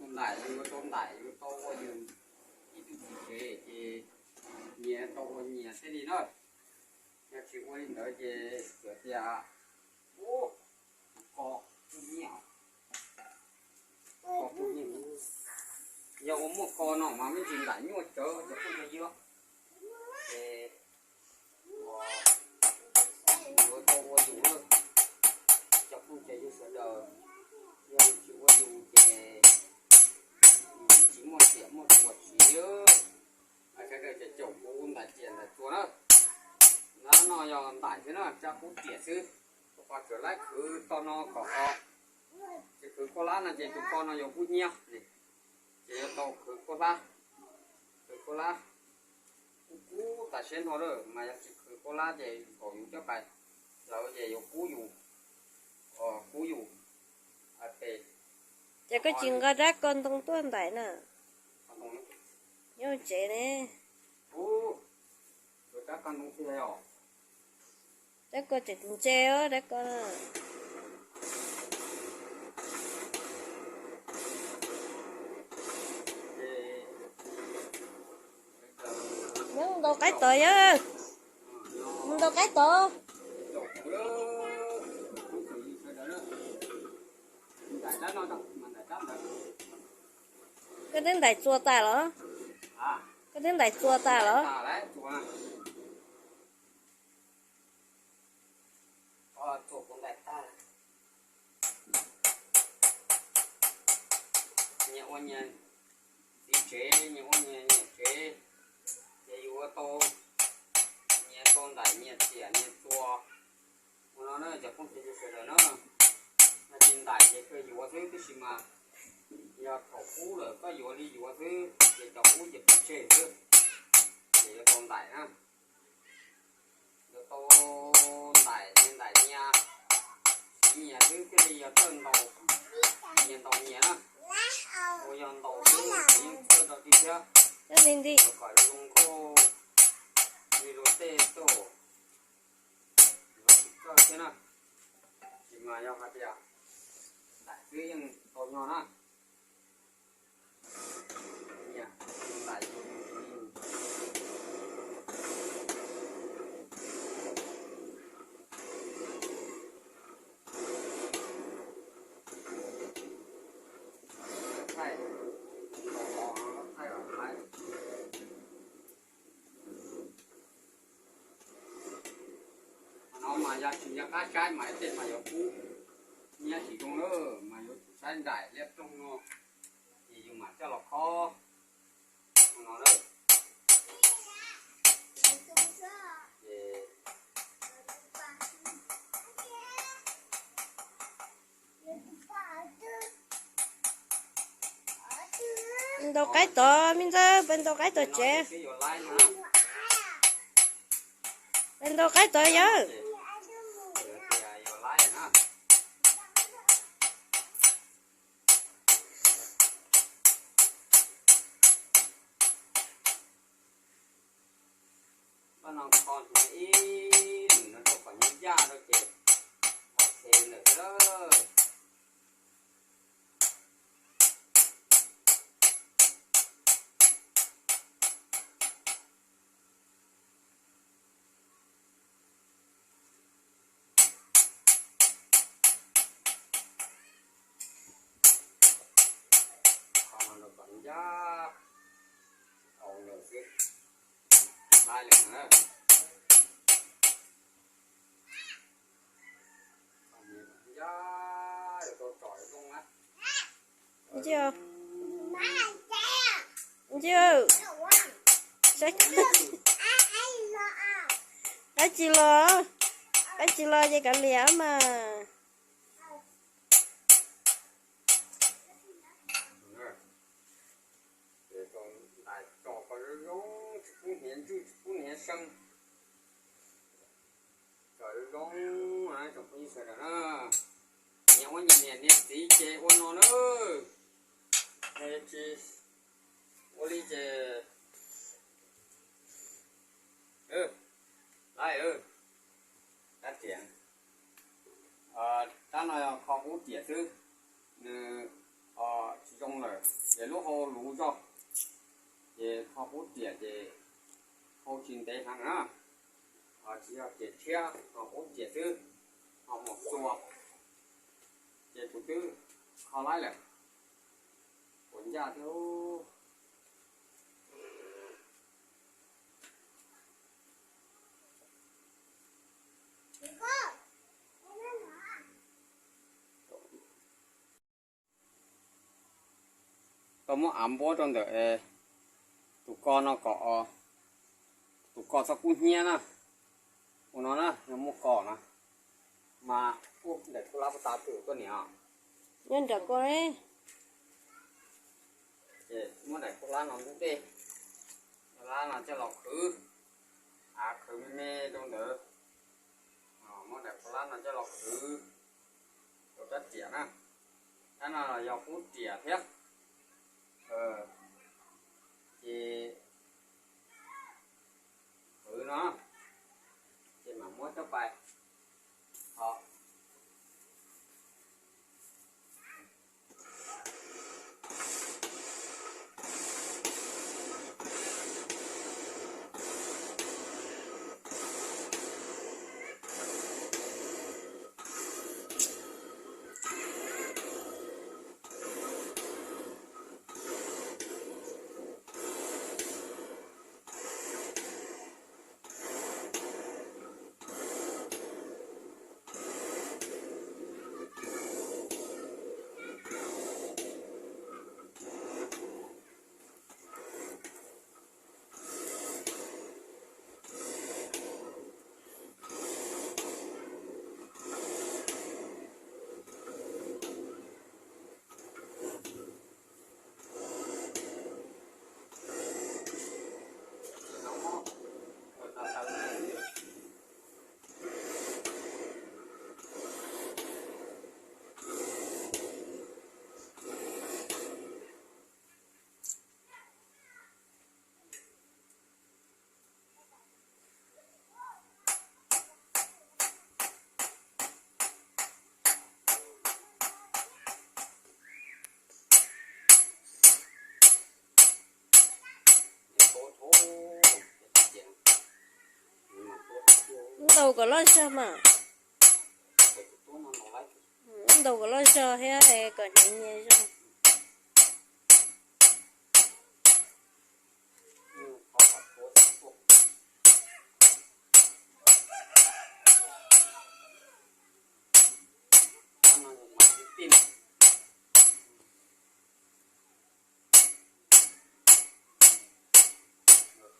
Ntaim, yus tau ntaim, yus tau ua yus ib tug txiv tsev ces nyias tau ua nyias thiaj li na. Yog tsis ua li ntawd ces txawm tias ub, ko, ko, yog ua muaj ko no mas me ntsis ntaim nyuaj tsawv cov phooj ywg. Ces yuav tau ua yus lawm, cov phooj ywg sawv daws, yog tsis ua yus ces yus tsis muaj riam muaj txuas siv. Sawv daws caum kuv ntaim riam ntaim txuas na. Ntawm no yog ntaim xwb na, tsab kub riam xwb. Tus ko tseem laib khwv tog no kom ko, tsis khwv koj lab no ces tus ko no yuav kub hnyiab. Ces yuav tau khwv koj lab, khwv koj lab kub kub tas siab no lawm, mas yog tsis khwv koj lab ces kom yus coj pais hlawv ces yuav kub yus, kub yus. Ces koj tsis nqa rab ko ntoo tuaj ntaim na? Nyob tsev ne. Rab ko tseem tus ntse os, rab ko. Nyob ntaus qaib tod yawg, ntaus qaib tod. Koj twb ntaim txuas tas los? Koj twb ntaim txuas tas los? Nyias ua nyias txiv tsev, nyias ua nyias niam tsev, ces yuav tau, nyias tau ntaim nyias riam nyias txuas. Ua no na cov phooj ywg sawv daws na, yog tsis ntaim ces kawg yuav xwb, tab sis mas yog thaum kub lawm koj yuav li yuav xwb, ces cov kub ces pov tseg xwb, ces yuav tau ntaim na. Yuav tau ntaim nyias ntaim nyias, siv nyias xwb thiaj li yog txawj ntaus, nyias ntaus nyias na. Ua yog ntaus xwb ces yeej txawj rau ti thiab. Kom zoo nkauj li luag tej tuaj, yuav tsis txawj thiab na. Tab sis mas yog hais tias ntaim xwb yeej tau nyob na. No mas yog tsis nco qab saib mas tej mas yuav kub, nyiab tsis zoo lawm mas yuav tsum saib nraim liab ploog no, ces yus mam coj los khob no lawm. Ces ntaus qaib tod, me ntxawg, peb ntaus qaib tod tsev. Peb ntaus qaib tod yawg. Koj no kho hnyiab ib lwm no rau kom nyob yaj rau ces ok lawm xwb lawm. Kho no rau kom nyob yaj, tsis tau lawm xwb, laib lawm na. Nyob yaj, tau tsom zoo na. Ntshe, ntshe, qaib tsis los, qaib tsis los ces kav liam mas. Ces tso ntais tso kom zoo zoo, tsis pub hniav ntswj tsis pub hniav seeb. Tso zoo zoo, tsoom phooj ywg sawv daws na, nyias ua nyias niam nyias txiv ces ua no na, es tsis ua li ces laib, rab riam, rab no yog kho kub riam xwb, nws tsis zoo lawm. Ces lub hau luv zog, ces kho qub riam ces hau tsis ntev heev na. Tsis yog riam tshiab, kho qub riam xwb, ho mus xua. Ces kuv twb kho laib lawm, puas ncaj thiab. Tau muab av npuab rau ntawm tus ko no kom, tus ko txhob kub hnyiab na. Ua no na, yog muaj ko na, mas ua daim khaub hlab puas tas twm tuaj niam. Nyob nram ko, ces muab daim khaub hlab no ntub dej, khaub hlab no coj los qhwv, av qhwv me me rau ntawd. Muab daim khaub hlab no coj los qhwv rau rab riam na. Rab no los yog qub riam thiab. Ces qhwv no, ces mam muab coj pais. Ntaus kom loj zog mas. Ntaus kom loj zog thiab kom hnyav nyias zog.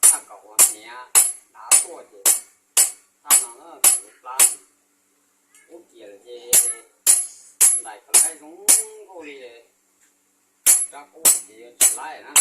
Thaj kom ua hniav dav tuaj ces thaj no na kom lub plab ub kiag lawm ces ntais kom laib zoo nkauj li. Rab qub ces yuav tsis laib na.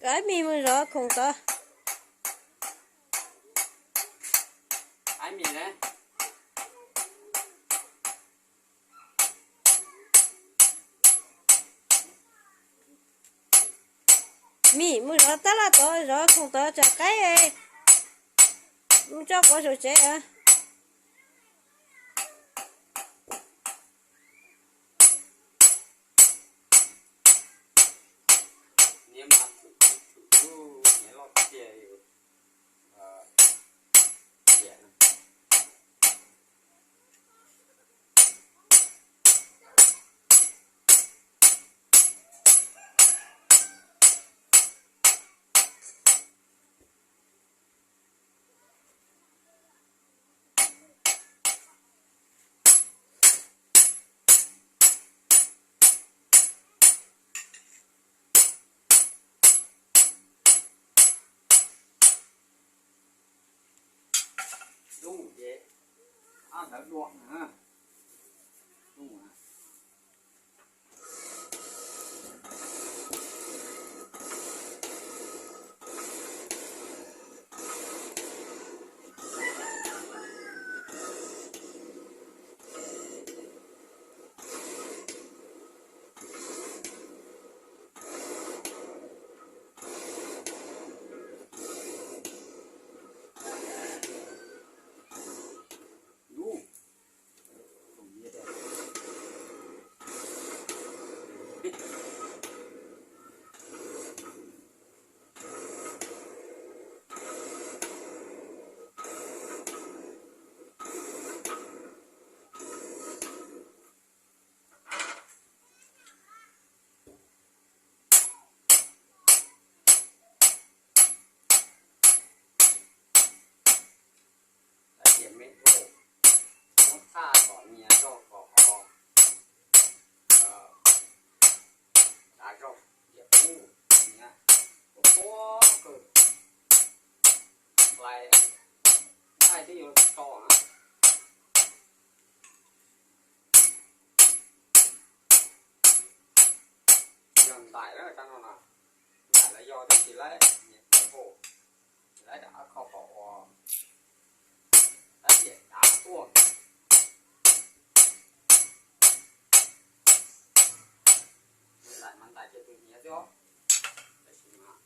Kov mis mus zov khoom tod. Mis mus zov tab laj tod, zov khoom tod tsam qaib mus tso quav saum tsev. Dua na. Tais tias me ntsuag muab txhaj kom nyias zog kom ho dav zog, tias kub nyias ua ua kawg, hlais thaij twb yuav tso na. Yog ntaim lawm rau no na, ntaim los yog tias tsis laib nyias tias hu, tsis laib rov qab kho kom ua tais tias dav tuaj. Ntaim mas ntaim ces tus nyiav xwb os. Tab sis mas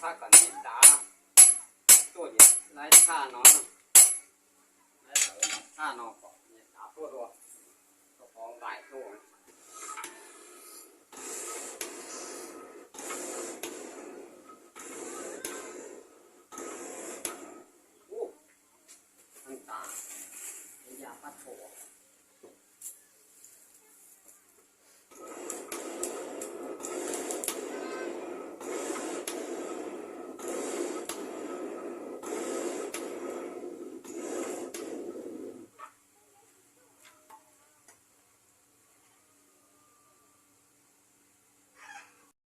Txhaj kom nyias dav tuaj ces laib txhaj no, laib txhaj no kom nyias dav tuaj dua, rau qhov ntaim tuaj.